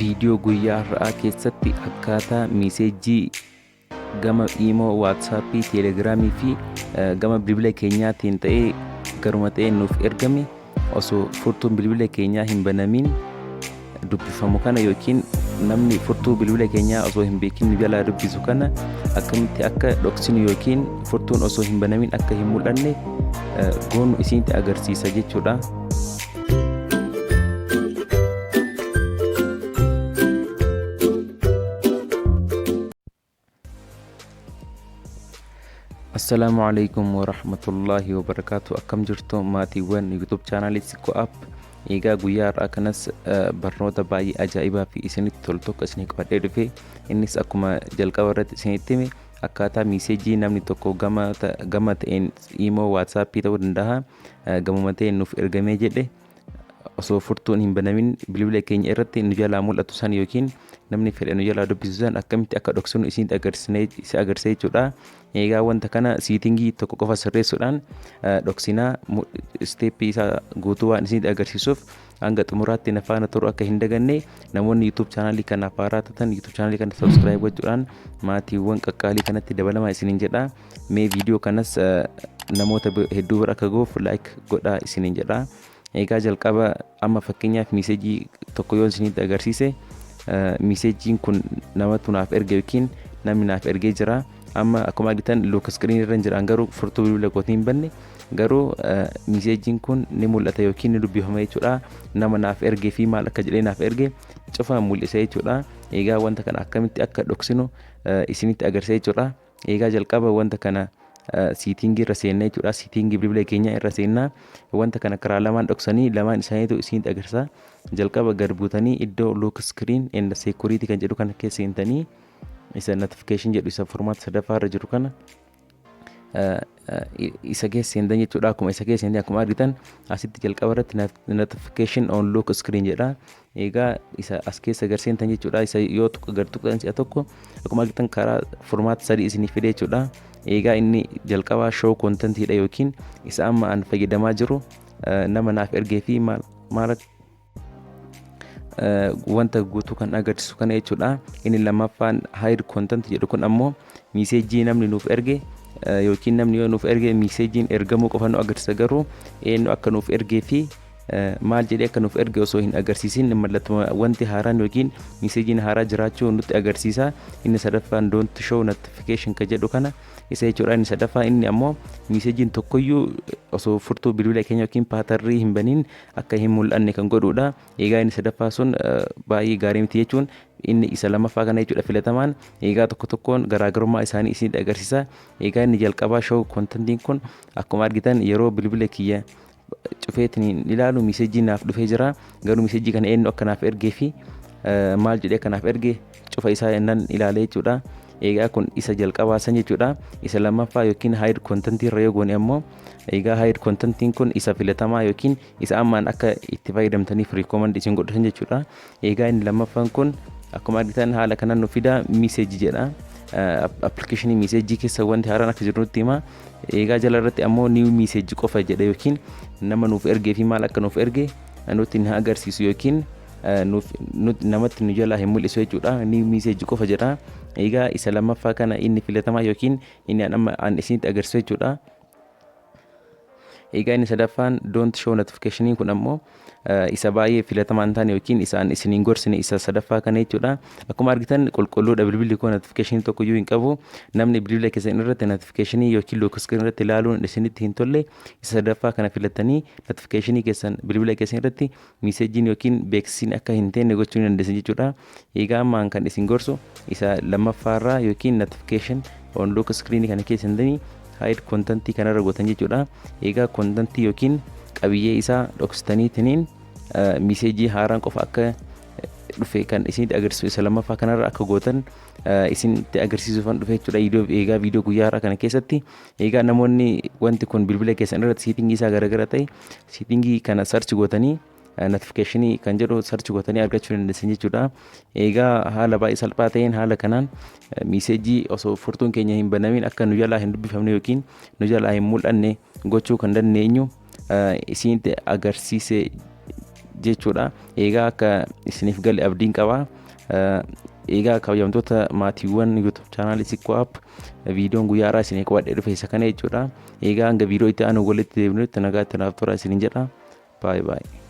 Viidiyoo guyyaa har'aa keessatti akkaataa miiseejii gama Iimoo, Waatsaappii, Teelegiraamii fi gama bilbila keenyaatiin ta'ee garuma ta'een nuuf ergame osoo furtuun bilbila keenyaa hin banamiin dubbifamu kana yookiin namni furtuu bilbila keenyaa osoo hin beekin nu jalaa dubbisu kana akkamitti akka dhoksinu yookiin furtuun osoo hin banamin akka hin mul'anne goonu isinitti agarsiisa jechuudha. Assalaamu alaikum warahmatullaahi wabarakaatu. Akkam jirtu maatiiwwan YouTube chaanaalii Sikko App? Egaa guyyaa har'aa kanas barnoota baay'ee ajaa'ibaa fi isinitti tolu tokko isinii qabadhee dhufe. Innis akkuma jalqaba irratti isinitti hime, akkaataa miiseejii namni tokko gama gama ta'een iimoo, waatsaappii ta'uu danda'a, gamuma ta'een nuuf ergamee jedhe osoo furtuun hin banamin bilbila keenya irratti nu jalaa mul'atu san yookiin namni fedhe nu jalaa dubbisu san akkamitti akka dhoksinu isin agarsiisne si agarsiisa jechuudha. Egaa wanta kana siitingii tokko qofa sirreessuudhaan dhoksinaa. Isteeppii isaa guutuu waan isinitti agarsiisuuf hanga xumuraatti na faana turuu akka hin daganne. Namoonni YouTube chaanaalii kanaaf haaraa taatan YouTube chaanaalii kana subscribe gochuudhaan maatiiwwan qaqqaalii kanatti dabalamaa isiniin jedha. Mee viidiyoo kanas namoota hedduu bira akka ga'uuf like godhaa isiniin jedha. Egaa jalqaba amma fakkeenyaaf miiseejii tokko yoo isinitti agarsiise, miiseejiin kun namatu naaf erge yookiin namni naaf ergee jira. Amma akkuma argitan look screen irra hin jiran, garuu furtuu bilbila kootiin hin banne, garuu miiseejiin kun ni mul'ata yookiin ni dubbifama jechuudha. Nama naaf ergee fi maal akka jedhee naaf erge cufa mul'isa jechuudha. Egaa wanta kana akkamitti akka dhoksinu isinitti agarsiisa jechuudha. Egaa jalqaba wanta kana siitingii irra seenna jechuudha. Siitingii bilbila keenyaa irra seenna. Wanta kana karaa lamaan dhoksanii, lamaan isaaniitu isinitti agarsiisa. Jalqaba gad buutanii iddoo lock screen and security kan jedhu kana keessa seentanii, isa notification jedhu isa formaata sadaffaa irra jiru kana isa keessa seentan jechuudha. Akkuma isa keessa seentan, akkuma argitan asitti jalqaba irratti notification on lock screen jedha. Egaa isa as keessa gar seentan jechuudha. Isa yoo tuqa gar tuqxan si'a tokko, akkuma argitan karaa formaata sadii isinii fide jechuudha. Egaa inni jalqabaa show contentidha yookiin isa amma an fayyadamaa jiru, nama naaf ergee fi maal maal wanta guutuu kan agarsiisu kana jechuudha. Inni lammaffaan hide content jedhu kun ammoo miiseejii namni nuuf erge yookiin namni yoo nuuf erge miiseejiin ergamuu qofa nu agarsiisa, garuu eenyu akka nuuf ergee fi maal jedhee akka nuuf erge osoo hin agarsiisin mallattoo wanti haaraan yookiin miiseejiin haaraa jiraachuu nutti agarsiisa. Inni sadaffaan don't show notification ka jedhu kana isa jechuudha. Inni sadaffaa inni ammoo miiseejiin tokkoyyuu osoo furtuu bilbila keenya yookiin paatarrii hin baniin akka hin mul'anne kan godhudha. Egaa inni sadaffaa sun baay'ee gaarii miti jechuun, inni isa lammaffaa kana jechuudha filatamaan. Egaa tokko tokkoon garaagarummaa isaanii isinitti agarsiisa. Egaa inni jalqabaa show contentiin kun akkuma argitan yeroo bilbila kiyya cufeetiin ilaalu miiseejii naaf dhufee jira. Garuu miiseejii kana eenyu akka naaf ergee fi maal jedhee akka naaf erge cufa isaa nan ilaale jechuudha. Egaa kun isa jalqabaa san jechuudha. Isa lammaffaa yookiin hide content irra yoo goone ammoo, egaa hide contentiin kun isa filatamaa yookiin isa ammaan akka itti fayyadamtaniif recommend isin godhatan jechuudha. Egaa inni lammaffaan kun akkuma argitan haala kanaan nu fida, message jedha. Appilikeeshinii miiseejii keessa wanti haaraan akka jiru nutti hima. Egaa jala irratti ammoo new message qofa jedha yookiin nama nuuf ergee fi maal akka nuuf erge nutti hin agarsiisu yookiin nuuf namatti nu jalaa hin mul'isu jechuudha. New message qofa jedha. Egaa isa lammaffaa kana inni filatamaa yookiin inni an amma an isinitti agarsiisu jechuudha. Egaa inni sadaffaan don't show notification kun ammoo isa baay'ee filatamaa hin taane yookiin isaan isin hin gorsine isa sadaffaa kana jechuudha. Akkuma argitan qulqulluudha bilbilli koo, notification tokko iyyuu hin qabu. Namni bilbila keessan irratti notification yookiin lock screen irratti ilaaluun isinitti hin tolle isa sadaffaa kana filattanii notification keessan bilbila keessan irratti miiseejiin yookiin beeksisni akka hin teenne gochuu ni dandeessan jechuudha. Egaa ammaan kan isin gorsu isa lammaffaarraa yookiin notification on lock screen kana keessa seentanii hide contentii kanarra gootan jechuudha. Egaa contentii yookiin qabiyyee isaa dhoksitaniitiniin miiseejii haaraan qofa akka dhufe kan isinitti agarsiisu isa lammaffaa kanarra akka gootan isinitti agarsiisuufan dhufe jechuudha. Egaa viidiyoo guyyaa har'aa kana keessatti, egaa namoonni wanti kun bilbila keessan irratti siitingii isaa garaagara ta'e, siitingii kana search gootanii notification kan jedhu search gootanii argachuu dandeessan jechuudha. Egaa haala baay'ee salphaa ta'een haala kanaan miiseejii osoo furtuun keenya hin banamin akka nu jalaa hin dubbifamne yookiin nu jalaa hin mul'anne gochuu kan dandeenyu isinitti agarsiise jechuudha. Egaa akka isiniif gale abdiin qaba. Egaa kabajamtoota maatiiwwan YouTube chaanaalii Sikkoo App, viidiyoon guyyaa har'aa isinii qabadhee dhufe isa kana jechuudha. Egaa hanga viidiyoo itti aanu walitti deebinutti nagaatti naaf tura isiniin jedha. Baay'ee baay'ee.